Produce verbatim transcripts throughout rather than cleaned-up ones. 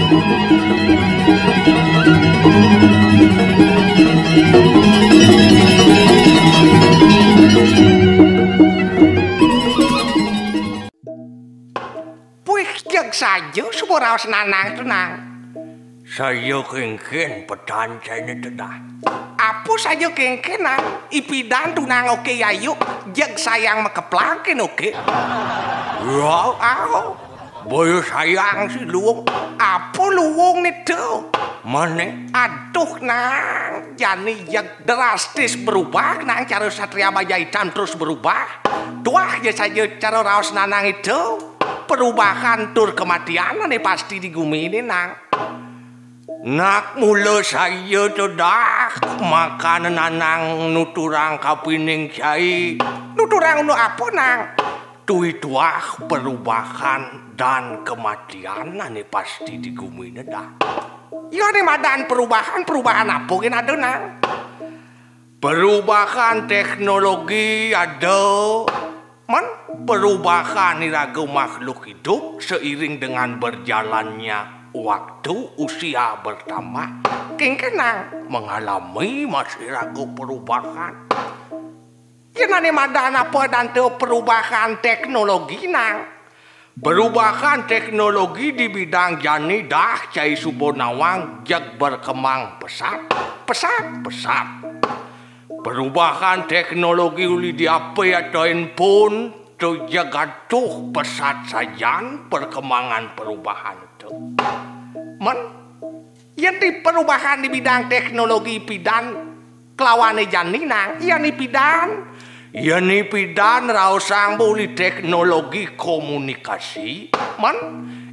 Puih, jeg saja suba raos Nanang to, Nang. Saja kénkén petan sané tedah. Apa saja kénkén, Nang? Ipidan to, Nang, oké yayu, jeg sayang makeplangkén oké. Wow, aw. Boya sayang si luung. Apa luung né to? Mané? Aduh, Nang, jani jeg drastis berubah, Nang, cara Satria Baja Hitam terus berubah. Tuah ja saja cara raos Nanang to. Perubahan tur kematian ané pasti di guminé, Nang. Nak mula saja to dah, makané Nanang nuturang kapining cai. Nuturang unduk apa, Nang? Tuituah perubahan dan kematian ané pasti di guminé dah. Ya, ané madan perubahan, perubahan apa gén ada, Nang? Perubahan teknologi ada. Men, perubahan iraga makhluk hidup seiring dengan berjalannya waktu, usia bertambah. Kénkén, Nang? Mengalami masih iraga perubahan. Yén ané madan apa danta perubahan teknologi, Nang? Perubahan teknologi di bidang jani dah cai suba nawang jeg berkembang pesat, pesat, pesat. Perubahan teknologi uli di H P atau handphone to jeg aduh pesat sajan perkembangan perubahan to. Men, yén di perubahan di bidang teknologi pidan kelawané jani, Nang, yén ipidan. Yén ipidan raosang ba uli teknologi komunikasi, men,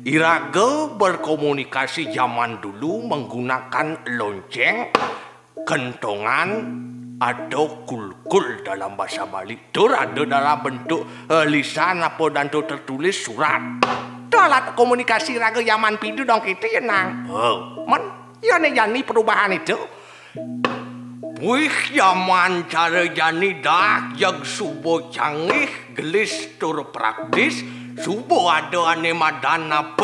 iraga berkomunikasi zaman dulu menggunakan lonceng, kentongan, atau kulkul dalam bahasa Bali. Tur ada dalam bentuk, eh, lisan apa danta tertulis, surat. To alat komunikasi raga zaman pidan dong kéto ya, Nang. Oh. Men, ya ané jani perubahan to. Wih, zaman cara jani dah jeg suba canggih, gelis tur praktis, suba ada ané madan H P.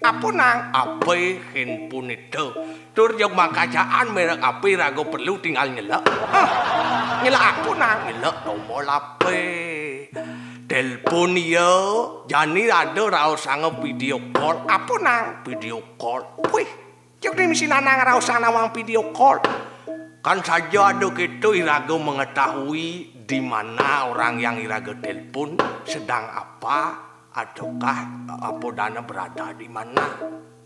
Apa, Nang? H P, handphone to. Tur jeg makacaan merek H P raga perlu tinggal nyelek. Hah, nyelek apa, Nang? Nyelek tombol H P. Telepon iya, jani ada raosanga video call. Apa, Nang? Video call. Wih, jeg né misi Nanang raosang nawang video call. Kan saja ada kéto iraga mengetahui di mana orang yang iraga telepon, sedang apa, ataukah, eh, apa dana berada di mana.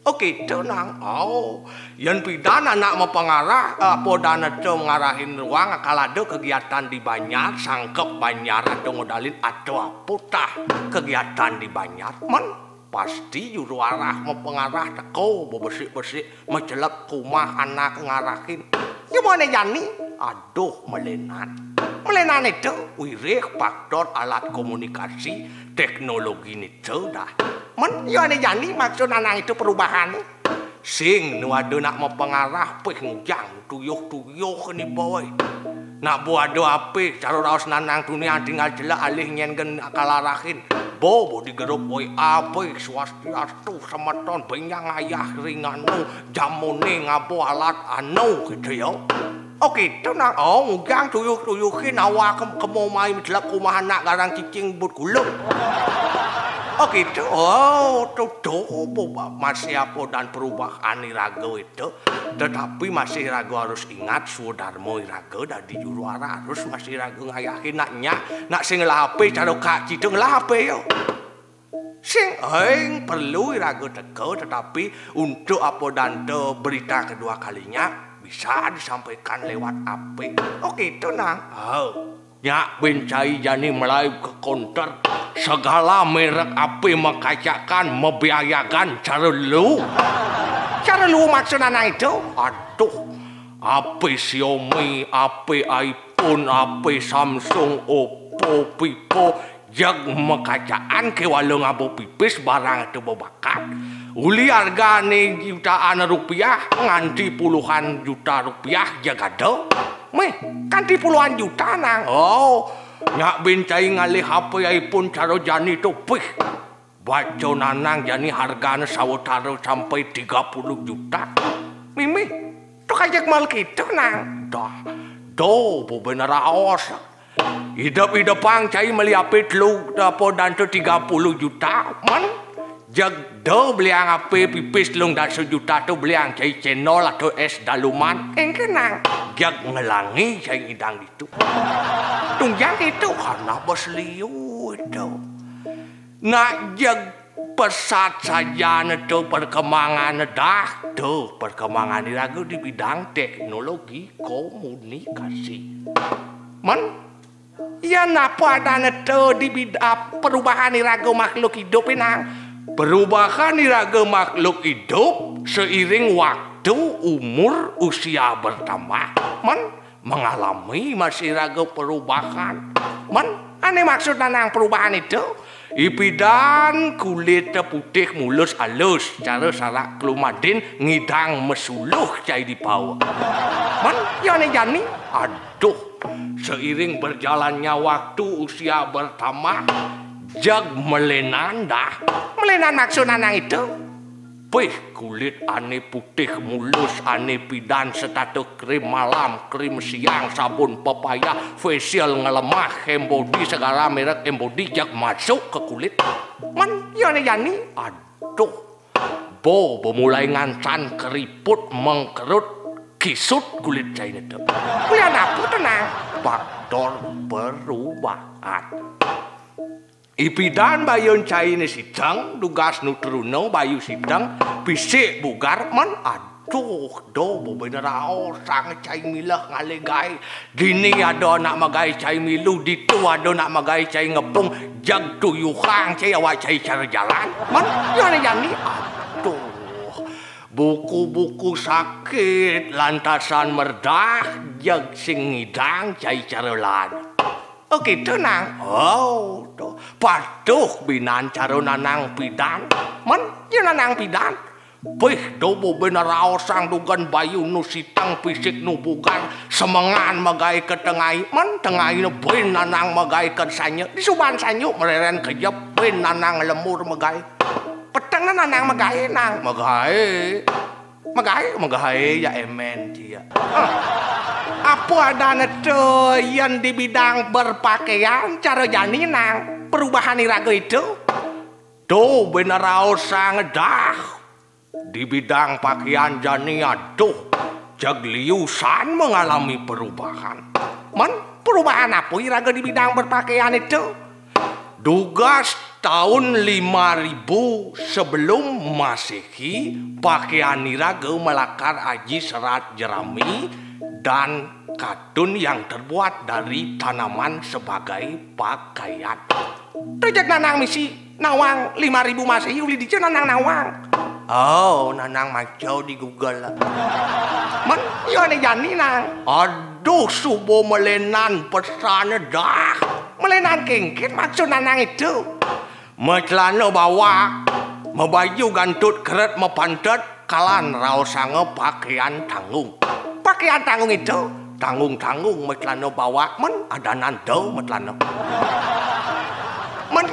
Oké, to, Nang. Oh, yén pidan anak mapangarah, eh, apa dana to ngarahin ruang, akal ada kegiatan di banjar, sangkep banjar atau ngodalin atau apa tah kegiatan di banjar. Men, pasti juru arah mapangarah teka, bebesik-besik, macelep ka umah anak ngarahin. Ya, ané jani, aduh, malénan. Malénan to, wiréh faktor alat komunikasi, teknologi to dah. Men, ya ané jani maksud Nanang to perubahan. Sing nu ada nak mapangarah, pih ngujang tuyuh-tuyuh né, boy. Nak ba ada H P, cara raos Nanang tuni tinggal celek alih nyén gén akal arahin. Ba, ba di grup W A, pih swastiastu semeton, bénjang ayah ring anu, jamuné ngaba alat anu, kéto ya. Oké, to, Nang. Oh, ngujang tuyuh-tuyuhin awak kem-, kema mai macelep ka umah anak garang cicing but gula. Oké, to. Oh, to, to, bo-, ba-, masih apa dan perubahan iraga to. Tetapi masih iraga harus ingat swadarma iraga dadi juru arah, harus masih iraga ngayahin nak nyak, nak sing ngelah H P cara kak cita ngelah H P ya. Sing, eng, perlu iraga teka, tetapi untuk apa danta berita kedua kalinya bisa disampaikan lewat H P. Oké, to, Nang. Oh, nyak buin cai jani melai ka konter. Segala merek H P makacakan, mabiayagan cara lu. Cara lu maksud Nanang to? Aduh, H P Xiaomi, H P iPhone, H P Samsung, Oppo, Vivo, jeg makacaan kéwala ngaba pipis barang to babakat. Uli argané jutaan rupiah nganti puluhan juta rupiah jeg ada. Méh, kanti puluhan juta, Nang. Oh, nyak buin cai ngalih H P iPhone cara jani to, pih. Waca nanang jani hargana sawetara sampai tiga puluh juta. Mimih, to kajeg mel kitu, Nang. Dah, do bebena raos. Idep-idepang cai meli ape telu apa danta tiga puluh juta, men? Jeg do beliang ape pipis telung dasa juta to beliang cai cendol atau es daluman. Engke, Nang. Jeg ngelangi cai ngidang ditu. Tunjang kitu karena bes liu itu. Nak jeg pesat saja ne to perkembangan dah, to perkembangan iraga di bidang teknologi komunikasi. Men, ya napa adane to di bid-, ah, perubahan iraga makhluk idup, Nang? Perubahan iraga makhluk idup seiring waktu, umur, usia bertambah. Men, mengalami masih raga perubahan. Men, ane maksud nanang perubahan itu? Ipidan kulit putih mulus alus, cara sarak kelumadin ngidang mesuluh cai dipawa. Men, ya ane jani? Aduh, seiring berjalannya waktu, usia bertambah, jeg melenan dah. Melenan maksud nanang itu? Pih, kulit ane putih mulus, ane pidan setata krim malam, krim siang, sabun pepaya, facial ngelemah, hand body, segala merek hand body jag masuk ke kulit. Men, ya ane jani? Aduh. Bo bemulai ngancan keriput mengkerut kisut kulit cai ne tu. Kuliah dapur tenang. Faktor perubahan. Ipidan bayun cai ne siteng, dugas nu truna bayu siteng, pisik bugar, men, aduh, do bebena raos sang cai milah ngalih gae. Dini ada anak magae cai miluh, ditu ada anak magae cai ngepung, jag tuyuhang cai awak cai cara jalan. Men, ya ane jani, aduh. Buku-buku sakit lantasan merdah, jag sing ngidang cai cara lan. Oh, kitu, Nang. Oh, to. Patuh binan cara nanang pidan. Men, ya nanang pidan. Pih, do bebena raos sang dugan bayu nu siteng pisik nu bugar, semengan magae ke tengai. Men, tengai ne bin nanang magae ke sanya. Disuban sanya mereren kejep bin nanang lembur magae. Peteng ne nanang magae, Nang. Magae. Magae, magae, ya emen dia. Hah. Apa adane to yen di bidang berpakaian cara jani, Nang? Perubahan iraga itu? To bena raos sang dah. Di bidang pakaian jani, aduh, jeg liusan mengalami perubahan. Men, perubahan apa iraga di bidang berpakaian itu? Dugas taun lima ribu sebelum Masehi, pakaian iraga malakar aji serat jerami dan katun yang terbuat dari tanaman sebagai pakaian. To jeg nanang misi nawang lima ribu Masehi uli dija nanang nawang? Oh, nanang maca di Google. Men, ya ane jani, Nang. Aduh, suba melenan pesane dah. Melenan kengken maksud nanang itu? Macelana bawak, mabaju gantut keret mapantet, kalan raosanga pakaian tanggung. Pakaian tanggung itu, tanggung-tanggung macelana bawak, men, adanan do macelana. Men,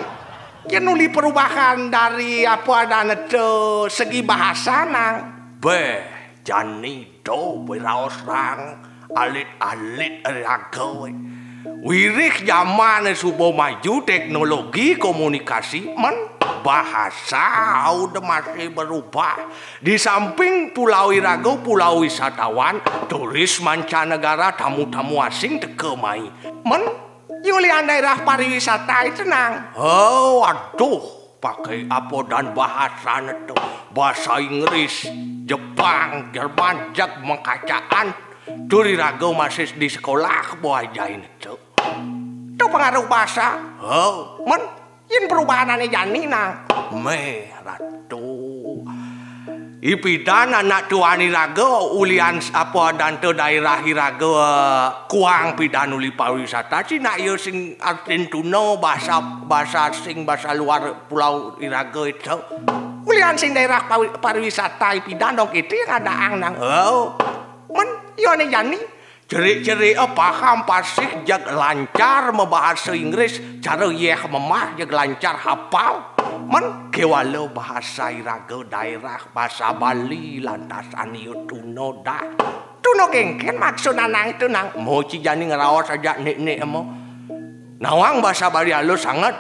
yen uli perubahan dari apa adane to segi bahasa, Nang? Beh, jani do beraos rang alit-alit raga we. Wiris jaman suba maju teknologi komunikasi, men, bahasa udah masih berubah. Di samping pulau iraga, pulau wisatawan, turis mancanegara, tamu-tamu asing teka mai. Men, ulian daerah pariwisata itu, Nang. Oh, aduh, pakai apa dan bahasane to? Bahasa Inggris, Jepang, Jerman, jag mengkacaan. Tur iraga masih di sekolah buah jain itu. To pengaruh bahasa. Oh, men, yen perubahan ane jani, Nang. Meh, Ratu. Ipidan anak tuan iraga ulian apa danta daerah iraga kuang pidan uli pariwisata, cina iya sing artin tuna bahasa, bahasa asing, bahasa luar pulau iraga itu. Ulian sing daerah pawi-, pariwisata ipidan dong kiti ngadaang, Nang. Oh. Men, ya ane jani. Cerik-cerik, eh, paham pasih, jag lancar mabahasa Inggris, cara yeh memah jag lancar hapal. Men, Kéwala bahasa iraga daerah, bahasa Bali lantasan ya tuna dah. Tuna kéngkén maksud Nanang itu, Nang? Mo ci jani ngraos aja nék-nék mo. Nawang bahasa Bali alus sanget.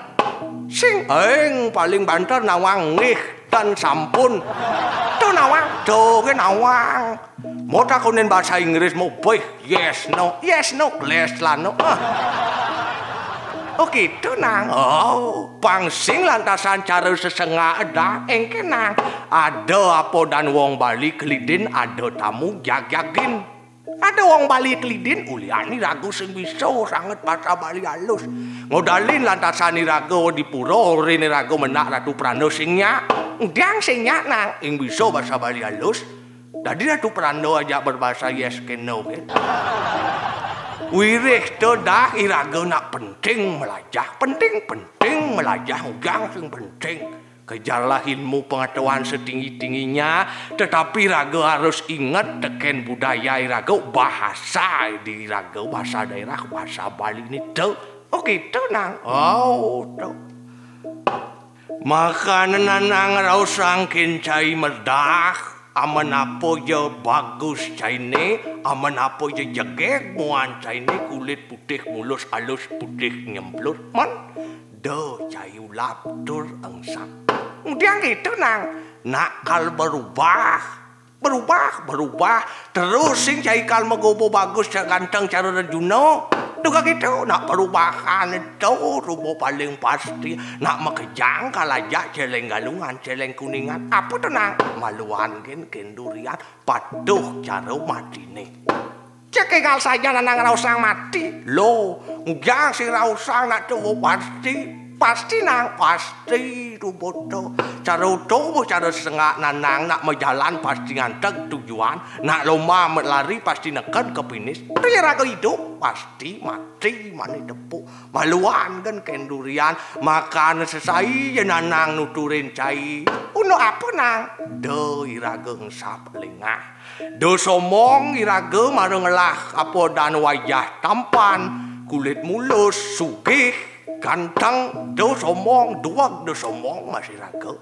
Sing, ing, paling banter nawang nggih tan sampun. To nawang, to ké nawang. Mo takonin bahasa Inggris mo béh, yes, no, yes, no, kles lan no. Ah. Oh, gitu, Nang. Oh, pang sing lantasan cara sesengak dah, éngkén, Nang. Ada apa dan wong Bali klidin, ada tamu jagjagin. Ada wong Bali klidin, ulian iraga sing bisa sanget bahasa Bali alus. Ngodalin lantasan iraga di pura, orin iraga menak Ratu Pranda sing nyak. Ndang sing nyak, Nang, ing bisa bahasa Bali alus. Dadi Ratu Pranda ajak berbahasa yes ké no, ké. Wiréh to dah iraga nak penting melajah, penting-penting melajah, ujang sing penting. Kejarlah ilmu pengetahuan setinggi-tingginya, tetapi raga harus inget tekén budaya iraga, bahasa di iraga, bahasa daerah, bahasa Bali né to. Oh, gitu, Nang. Oh, to. Makanan Nanang raosang kén cai merdah, amen apa ja bagus cainé, amen apa ja jegég muan cainé, kulit putih, mulus alus, putih nyemplut. Men, da cai ulap tur engsap. Kemudian gitu, Nang. Nak kal berubah, berubah, berubah. Terus sing cai kal magoba bagus, cak ganteng, cara Rejuna. Duga gitu, nak perubahan itu rupa paling pasti. Nak makejang kal ajak céléng Galungan, céléng Kuningan. Apa to, Nang? Maluan gén, gén durian. Patuh cara matiné. Cék énggal saja Nanang raosang mati. Lo, ujang sing raosang nak to pasti. Pasti, Nang, pasti rupa to. Cara to, cara sengak Nanang nak majalan pasti nganteg tujuan. Nak lomba melari pasti neked ka finish. Ri raga idup pasti mati mané tepuk. Maluan gén kén durian, makan sesai ja Nanang nuturin cai. Unu apa, Nang? Da iraga engsap lengah. Da sombong iraga mara ngelah apa dan wajah tampan, kulit mulus, sugih, ganteng, da sombong, dueg da sombong masih raga.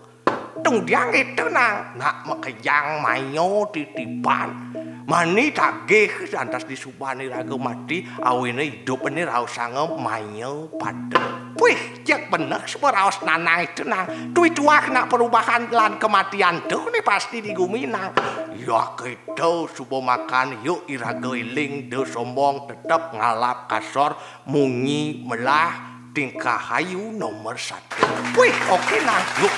Tungdiang itu, Nang, nak makejang maya titipan. Mani tagih lantas disubané raga mati, awiné idup né raosanga maya pada. Wih, cék beneh suba raos Nanang itu, Nang. Tuwi tuah nak perubahan lan kematian to né pasti di gumi, Nang. Ya kéto, suba makan, yuk iraga éling, da sombong, tetep ngalap kasor, munyi melah, tingkah hayu nomor satu. Wih, oké, Nang. Yuk.